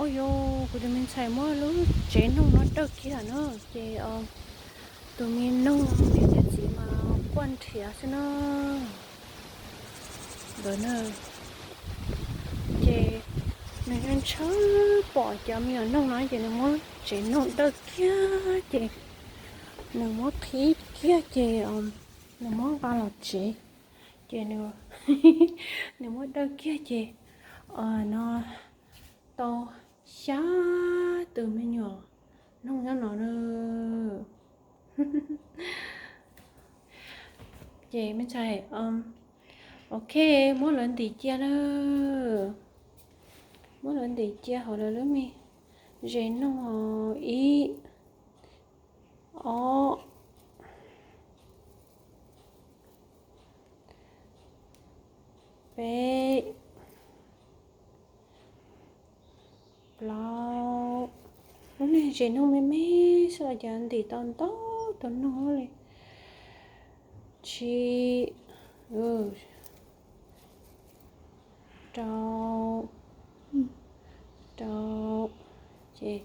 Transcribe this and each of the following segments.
Ua yog kuv tus me ntxhais muab lub tsev noog no dawj kiag na, ces tus me noog niam thiab txiv mas quaj nrhiav xwb na. Ntawd na, ces nws ntshaw pom cov me nyuam noog no ces nws muab tsev noog dawj kiag ces nws muab qhib kiag ces nws muab nqa los tsev, ces nws muab dawj kiag ces no tau xya tus me nyuam noog nyob no na. Ces me ntxhais, ok, muab lawv ntim cia na. Muab lawv ntim cia hauv lawv lub me zes noog, ib, ob, peb, plaub. Lub niag zes noog me me xwb los cas ntim tau ntau tus noog li. Tsib, rau, rau, ces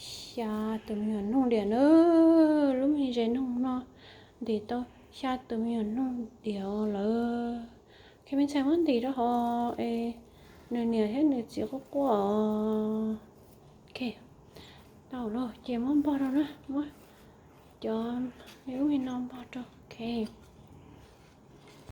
xya tus me nyuam noog diam na. Lub me zes noog no ntim tau xya tus me nyuam noog diam lawm. Ces me ntxhais muab ntim rau hauv es nws niam thiab nws txiv quaj quaj. Ok, tau lawm ces muab npog rau na, muab cov me ub me no npog rau. Ok,